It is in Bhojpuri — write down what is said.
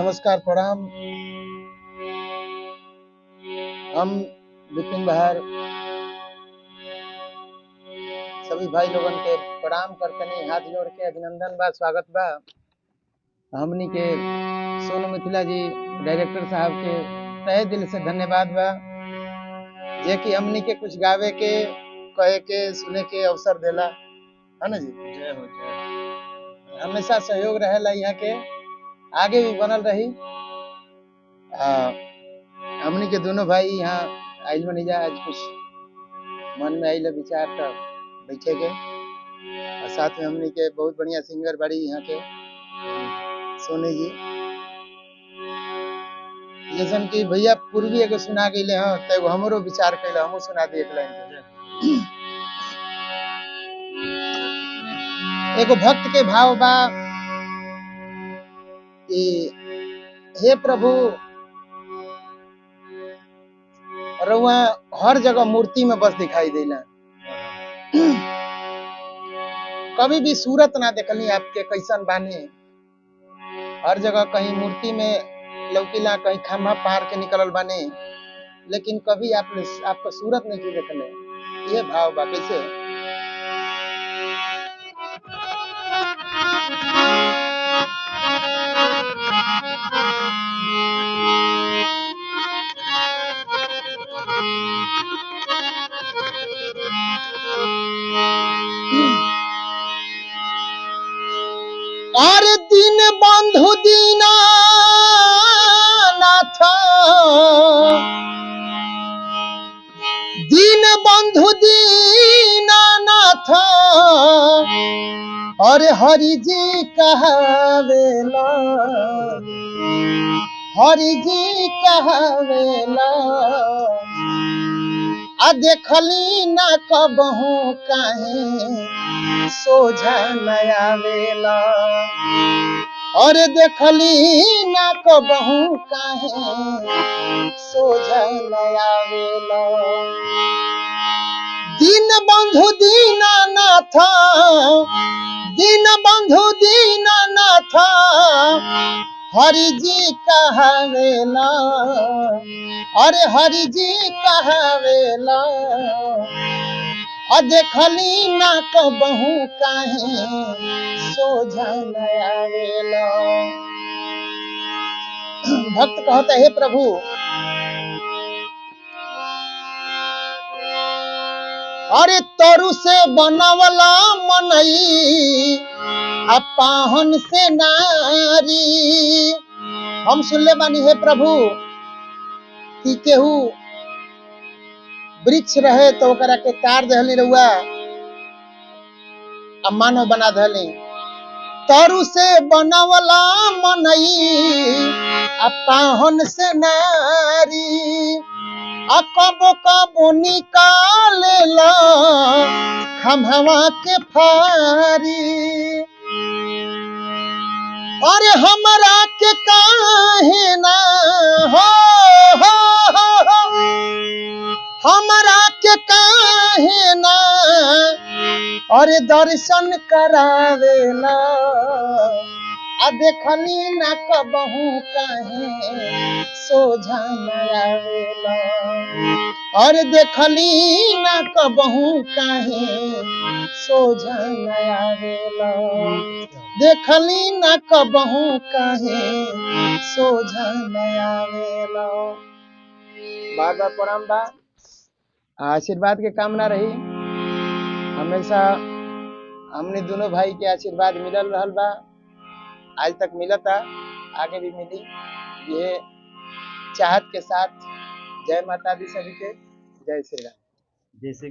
नमस्कार, प्रणाम। हम विपिन बहार सभी भाई लोगन के प्रणाम करतनी, हाथ जोड़ के अभिनंदन बा, स्वागत बा। हमनी के सोनू मिथिला जी डायरेक्टर साहब के तहे दिल से धन्यवाद बा, जे कि हमनी के कुछ गावे के, कहे के, सुने के अवसर देला, है ना जी। जय हो, जय हो। हमेशा सहयोग रहेला यहाँ के, आगे भी बनल रही। हमनी के दोनों भाई यहाँ आइल बनी जा, आज कुछ मन में आइल विचार तब बैठे के, और साथ में हमनी के बहुत बढ़िया सिंगर बड़ी यहाँ के सोनी जी, जैसन कि भैया पूर्वी एगो सुना गए हँ, तो एगो हमरो विचार कैले, हमहूँ सुना दिए एक लाइन के। एगो भक्त के भाव बा कि हे प्रभु, रउआ हर जगह मूर्ति में बस दिखाई देला, कभी भी सूरत ना देखली आपके कैसन बानी, हर जगह कहीं मूर्ति में लौकीला, कहीं खम्भा पार के निकलल बानी, लेकिन कभी आपने आपका सूरत नहीं देखले। ये भाव बा। कैसे? और दिन बंधु दीना नाथ, दीन बंधु दीना नाथ, और हरि जी कहावेला, हरि जी कहावेला, आ देखली ना कबहू काहे सोझा नया वेला, और देखली ना कबहू काहे सोझा नया वेला। दीन बंधु दीना नाथ, दीन बंधु दीना नाथ, हरि जी कहावेला, अरे हरि जी कहावेला, आ देखली ना कबहू काहे सोझा नया वेला। भक्त कहता हे प्रभु, अरे तरु से बनवला मनई, आ पाहन से नारी। हम सुनले बानी हे प्रभु कि केहू वृक्ष रहे तो ओकरा के तार दहली रहुआ आ मानव बना दहली। तरु से बनवला मनई, आ पाहन से नारी, आ कबो कबो निकालेला खम्हवा के फारी। अरे हमरा के काहे ना हो, हो, हो, हो, हमरा के काहे ना अरे दर्शन करावेला, आ देखली ना कबहू काहे सोझा नया वेला, अरे देखली ना कबहू काहे सोझा नया वेला, देखली ना कबहू काहे सोझा नया वेला। बार बार प्रणाम बा, आशीर्वाद के कामना रही। हमेशा हमने दोनों भाई के आशीर्वाद मिलल रहल बा, आज तक मिलता, आगे भी मिली, ये चाहत के साथ। जय माता दी सभी के, जय श्री राम। जैसे